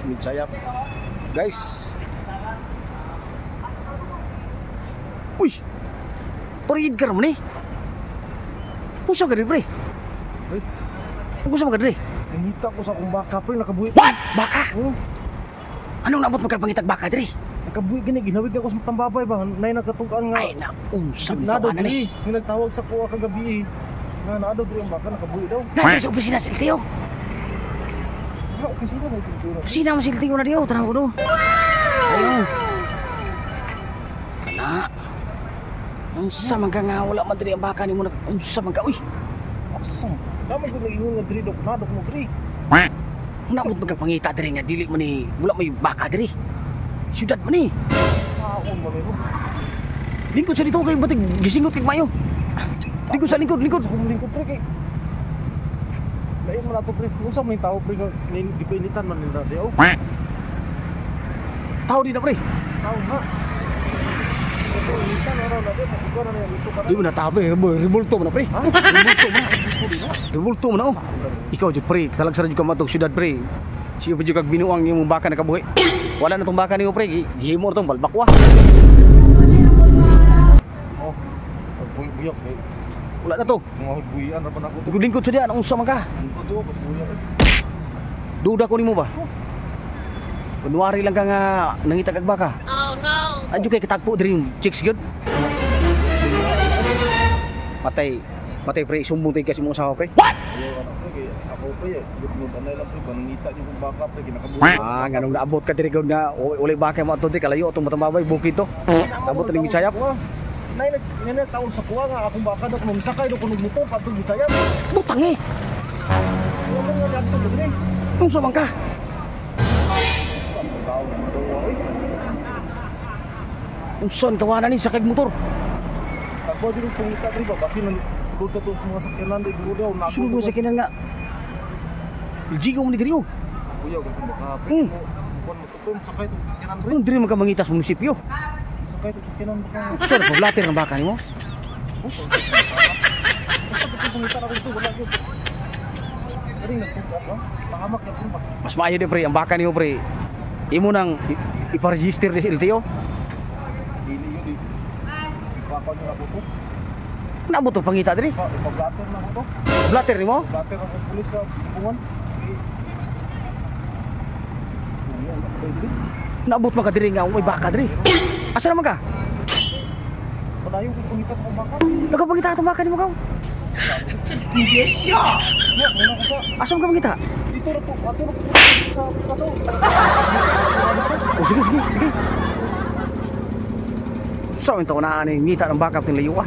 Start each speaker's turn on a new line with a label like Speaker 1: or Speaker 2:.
Speaker 1: Midsayap. Guys. Uy! Turid ka naman eh. Unsa ka diri, pre?
Speaker 2: Uy.
Speaker 1: Unsa man ka diri?
Speaker 2: Nangita ko sa akong baka pre, nakabuhi.
Speaker 1: What? Baka?
Speaker 2: Oh,
Speaker 1: Anong nabot mo kay pangitag baka diri?
Speaker 2: Nakabuhi gani, ginawig na ko sa matambabay ba. Nay nagkatugaan nga.
Speaker 1: Ay na, unsa man
Speaker 2: Nado
Speaker 1: tawanan eh.
Speaker 2: diri, nga nagtawag sa kuha kagabi eh. Nga naado diri ang baka, nakabuhi daw.
Speaker 1: Naa sa opisina sa LTO.
Speaker 2: Ha, okay sila na siguro.
Speaker 1: Opisina mo sa LTO na diyo, tanaw ko do. Ayun. Kana. Unsa man ka nga wala man diri ang baka nimo, unsa man ka, uy.
Speaker 2: Asa? Damo ko nag-ingon nga diri dok, nadok mo diri.
Speaker 1: Nabot man ka pangita diri nga dili man ni wala may baka diri. Syudad man ni.
Speaker 2: Taon man eh.
Speaker 1: Lingkod sa dito kay batig gisingot kay mayo. Lingkod sa lingkod, lingkod.
Speaker 2: Sa akong lingkod pre kay lain man ato pre. Unsa man yung tao pre nga gipainitan man nila di oh.
Speaker 1: Tao di na, pre.
Speaker 2: Tao ha. Ito initan na raw na di, ikaw na niya dito ka na.
Speaker 1: Di mo na tao, pre, rebulto man na, pre.
Speaker 2: Ha?
Speaker 1: Rebulto man. Rebulto man oh. Ikaw jud, pre, talagsa jud ka matog syudad, pre. Siya pa jud kag binuang imong baka nakabuhi. Wala na tong baka nimo, pre, gihimo na tong balbakwa.
Speaker 2: Oh. Pagbuyak eh.
Speaker 1: Wala na to.
Speaker 2: Mga buyan ra pa nako.
Speaker 1: Lingkod lingkod sa diyan, unsa man ka?
Speaker 2: Lingkod sa pagbuyak.
Speaker 1: Duda ko nimo ba? Kunwari lang ka nga nangita kag baka.
Speaker 3: Oh no!
Speaker 1: Adyo kay katagpo diri yung chicks gyud. Patay. Patay, pre, sumbong tay kasi mo asawa, pre. What?
Speaker 2: Ayaw ano pre kay ako pre eh. Gud anay lang pre panangita niyo kung baka pre kinakabuhi.
Speaker 1: Ah, nganong naabot ka diri gud nga ulay baka mo ato diri kalayo atong matambabay bukid to. Abot ning Bisayap.
Speaker 2: Nay nag nay taon sa kuha nga akong baka daw kuno misakay daw kuno motor padung Bisayap.
Speaker 1: Butang eh.
Speaker 2: Wala nga adto diri.
Speaker 1: Unsa man ka?
Speaker 2: Tao na daw oy.
Speaker 1: Unsa ang tawanan ni sa kag motor?
Speaker 2: Tagbo diri pangita diri ba basin nang sulod ka to sa mga sakyanan diri duro daw na.
Speaker 1: Sulod mo sa kinan nga. Ljigo mo ni diri oh.
Speaker 2: Kuya kung baka pre. Kuan mo to sakay tong sakyanan pre.
Speaker 1: Kung diri man ka mangita sa munisipyo.
Speaker 2: Sakay tong sakyanan baka.
Speaker 1: Unsa na pablater ang baka nimo?
Speaker 2: Basta ko pangita na ko dito wala gyud. Diri nagtuok ba? Pahamak na ba?
Speaker 1: Mas maayo di, pre, ang baka nimo, pre. Imo nang ipa-register di sa LTO.
Speaker 2: Dili yun eh. Ipapa nyo ako to.
Speaker 1: Naabot to pangita diri.
Speaker 2: Ipablater na ako to.
Speaker 1: Blatter nimo?
Speaker 2: Blatter ako pulis sa bungan.
Speaker 1: Naabot man ka diri nga may baka diri. Asa naman ka?
Speaker 2: Padayon ko pangita sa akong baka.
Speaker 1: Nagapangita atong baka nimo kaw.
Speaker 2: Ya, muna ko sa.
Speaker 1: Asa man ka mangita?
Speaker 2: Dito na to. Ato na to. Sa kaso.
Speaker 1: O sige, sige, sige. Sa so, taon na ani ngita ng baka ting layo ah.